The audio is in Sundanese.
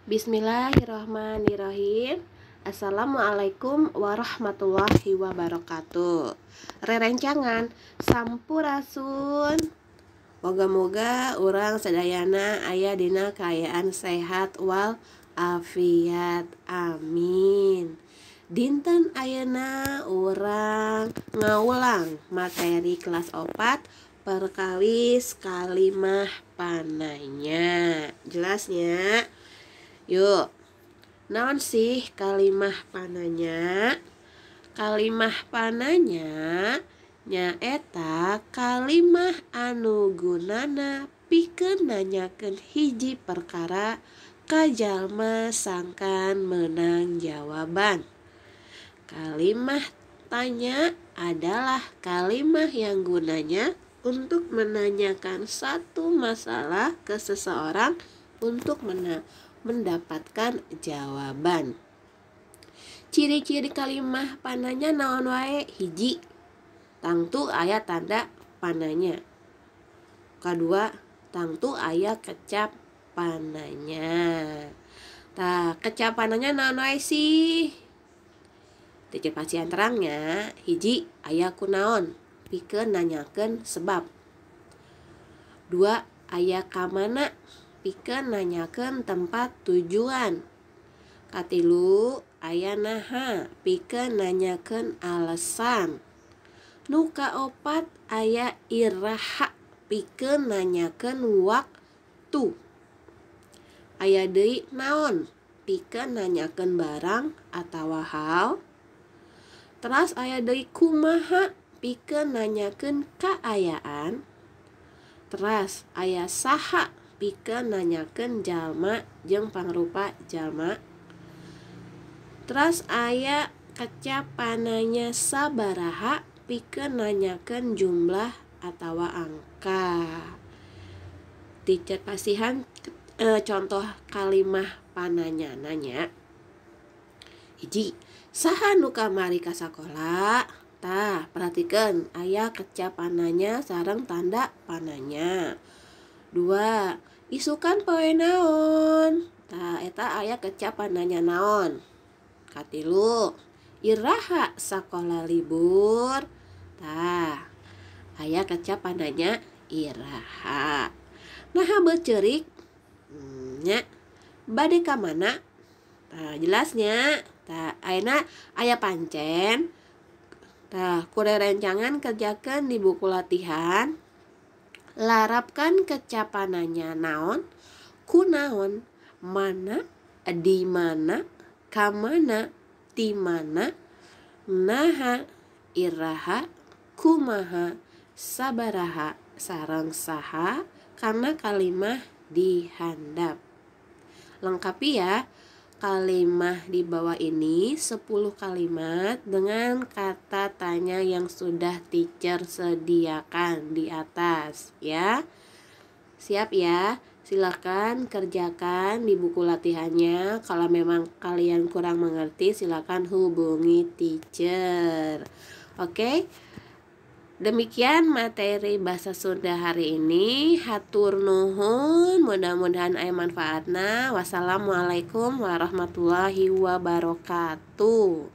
Bismillahirrahmanirrahim. Assalamualaikum warahmatullahi wabarakatuh. Rerencangan sampurasun. Moga-moga urang sadayana aya dina kaayaan sehat wal afiat. Amin. Dinten ayeuna urang ngaulang materi kelas 4 perkawis kalimah pananya. Jelasnya? Yuk. Naon sih kalimah pananya? Kalimah pananya nyaeta kalimah anu gunana pikeun nanyakeun hiji perkara ka jalma sangkan meunang jawaban. Kalimah tanya adalah kalimah yang gunanya untuk menanyakan satu masalah ke seseorang untuk mendapatkan jawaban. Ciri-ciri kalimah pananya naon wae? Hiji, tangtu aya tanda pananya. Kadua, tangtu aya kecap pananya. Tah, kecap pananya naon wae sih? Teacher pasihan terangnya. Hiji, aya kunaon pikeun nanyakeun sebab. Dua, aya kamana pikeun nanyakeun tempat tujuan. Katilu, aya naha pikeun nanyakeun alasan. Nu kaopat, aya iraha pikeun nanyakeun waktu. Aya deui naon pikeun nanyakeun barang atawa hal. Teras aya deui kumaha pikeun nanyakeun kaayaan. Teras aya saha pikeun nanyakeun jalma jeung pangrupa jalma. Teras aya kecap pananya sabaraha pikeun nanyakeun jumlah atawa angka. Teacher pasihan contoh kalimah pananya nanya. Hiji, saha nu kamari ka sakola? Tah, perhatikeun aya kecap pananya sareng tanda pananya. Dua, isukan poe naon? Tah, eta aya kecap pananya naon. Katilu, iraha sakola libur? Tah, aya kecap pananya iraha. Naha beuceurik? Nya, bade ka mana? Tah, jelasnya. Tah, ayeuna aya pancen. Tah, ku rerencangan kerjakeun di buku latihan. Larapkan kecapananya naon, kunaon, mana, di mana, kamana, ti mana, naha, iraha, kumaha, sabaraha, sareng saha karena kalimah dihandap. Lengkapi ya kalimah di bawah ini 10 kalimat dengan kata tanya yang sudah teacher sediakan di atas ya. Siap ya? Silakan kerjakan di buku latihannya. Kalau memang kalian kurang mengerti, silakan hubungi teacher. Oke. Demikian materi bahasa Sunda hari ini. Hatur nuhun, mudah-mudahan aya manfaatna. Wassalamualaikum warahmatullahi wabarakatuh.